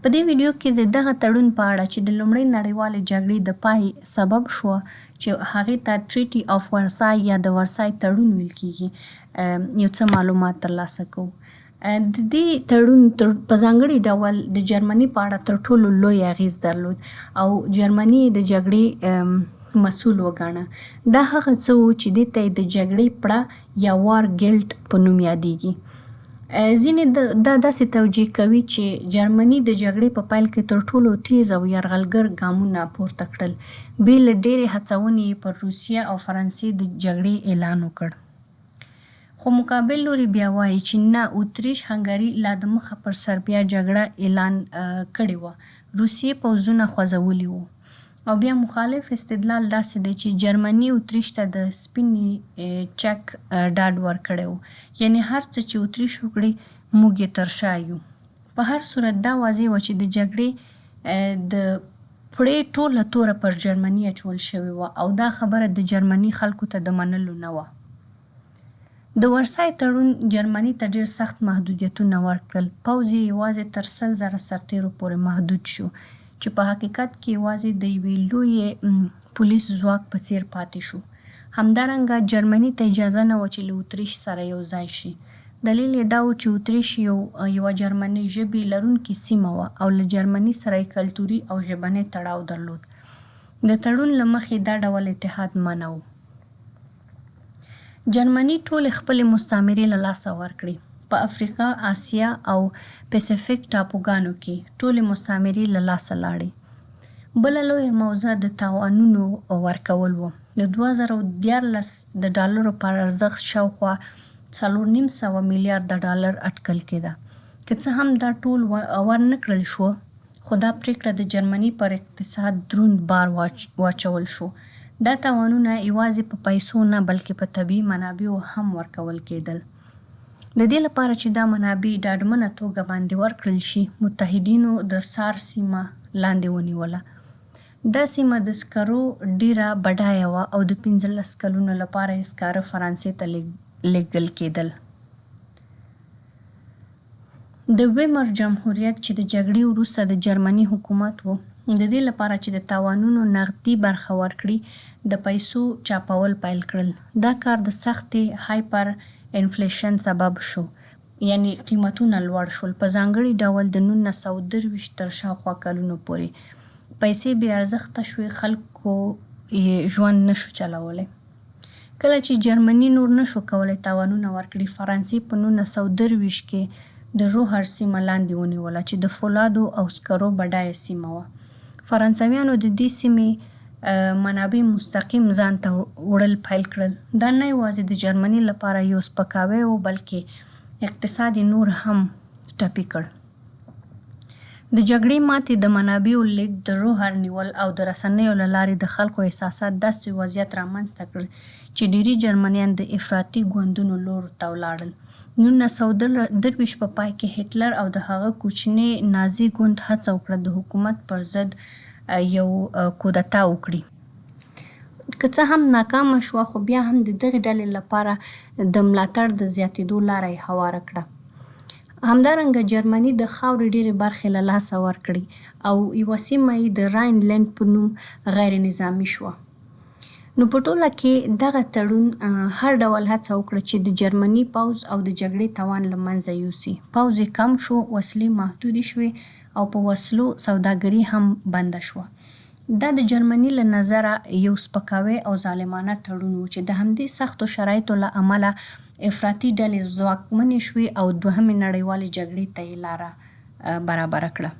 په دې ویډیو کې د دغه تړون په اړه چې د لومړۍ نړیوالې جګړې د پای سبب شو چې هغې ته Treaty of Versailles یا د ورسای تړون ویل کیږي یو څه معلومات ترلاسه کوو. د دې تړون تر په ځانګړي ډول د جرمني په اړه تر ټولو لوی اغیز درلود او جرمني یې د جګړې مسول وګاڼه. دا هغه څه وو چې دې ته یې د جګړې پړه یا War Guilt په نوم یادیږي. ځینې دا داسې توجیه کوي چې جرمني د جګړې په پیل کې تر ټولو تیز او یرغلګر ګامونه پورته کړل، بې له ډېرې هڅونې یې پر روسیه او فرانسې د جګړې اعلان وکړ. خو مقابل لوري بیا وايي چې نه، اتریش هنګري لا د مخه پر سربیا جګړه اعلان کړې وه، روسیې پوځونه خوځولي وو. او بیا مخالف استدلال داسې دی چې جرمني اتریش ته د سپینې چک ډاډ ورکړی و، یعنې هر څه چې اتریش وکړي، موږ یې تر شا یو. په هر صورت دا واضح وه چې د جګړې د پړې ټوله توره پر جرمني اچول شوې وه او دا خبره د جرمني خلکو ته د منلو نه وه. د ورسای تړون جرمني ته ډېر سخت محدودیتونه ورکړل، پوځ یې یوازې تر 100,000 سرتېرو پورې محدود شو، چې په حقیقت کې یوازې د یوې لویې پولیس ځواک په څېر پاتې شو. همدارنګه جرمني ته اجازه نه وه چې له اتریش سره یو ځای شي. دلیل یې دا و چې اتریش یو یوه جرمني ژبې لرونکې سیمه وه او له جرمني سره یې کلتوري او ژبنی تړاو درلود. د تړون له مخې دا ډول اتحاد منع و. جرمني ټولې خپلې مستعمرې له لاسه ورکړې. په افریقا، اسیا او پسیفیک ټاپوګانو کې ټولې مستعمرې له لاسه لاړې. بله لویه موضوع د تاوانونو ورکول و. د 2013 د ډالرو پر ارزښت شاوخوا 450 میلیارده ډالر اټکل کېده. که څه هم دا ټول ور نه کړل شو، خو دا پرېکړه د جرمني پر اقتصاد دروند بار واچول شو. دا تاوانونه یوازې په پیسو نه، بلکې په طبیعي منابعو هم ورکول کېدل. د دې لپاره چې دا منابع ډاډمنه توګه باندې ورکړل شي، متحدینو د سار سیمه لاندې ونیوله. دا سیمه د سکرو ډېره بډایه وه او د 15 کلونو لپاره یې سکاره فرانسې ته لېږل کېدل. د ویمر جمهوریت چې د جګړې وروسته د جرمني حکومت و، د دې لپاره چې د تاوانونو نغدي برخه ورکړي، د پیسو چاپول پیل کړل. دا کار د سختې هایپر انفلیشن سبب شو، یعنې قیمتونه لوړ شول، په ځانګړي ډول د 1923 تر شاوخوا کلونو پورې. پیسې بې ارزښته شوې، خلکو یې ژوند نه شو چلولی. کله چې جرمني نور نه شو کولی تاوانونه ورکړي، فرانسې په 1923 کې د روهر سیمه لاندې ونیوله چې د فولادو او سکرو بډایه سیمه وه. فرانسویانو د دې سیمې منابع مستقیم ځان ته وړل پیل کړل. دا نه یوازې د جرمني لپاره یو سپکاوی و، بلکې اقتصاد یې نور هم ټپي کړ. د جګړې ماتې، د منابعو لېږد، د روهر نیول او د رسنیو له لارې د خلکو احساسات داسې وضعیت رامنځته کړل چې ډېری جرمنیان د افراطي ګوندونو لور ته ولاړل. 1923 په پای کې هټلر او د هغه کوچني نازي ګوند هڅه وکړه د حکومت پر ضد یو کودتا وکړي. که څه هم ناکامه شوه، خو بیا هم د دغې ډلې لپاره د ملاتړ د زیاتېدو لاره یې هواره کړه. همدارنګه جرمني د خاورې ډېرې برخې له لاسه ورکړې او یوه سیمه یې د راینلنډ په نوم غیر نظامي شوه. نو په ټوله کې دغه تړون هر ډول هڅه وکړه چې د جرمني پوځ او د جګړې توان له منځه یوسي. پوځ یې کم شو، وسلې محدودې شوې او په وسلو سوداګري هم بنده شوه. دا د جرمني له نظره یو سپکاوی او ظالمانه تړون و چې د همدې سختو شرایطو له امله افراطي ډلې ځواکمنې شوې او دوهمې نړیوالې جګړې ته یې لاره برابره کړه.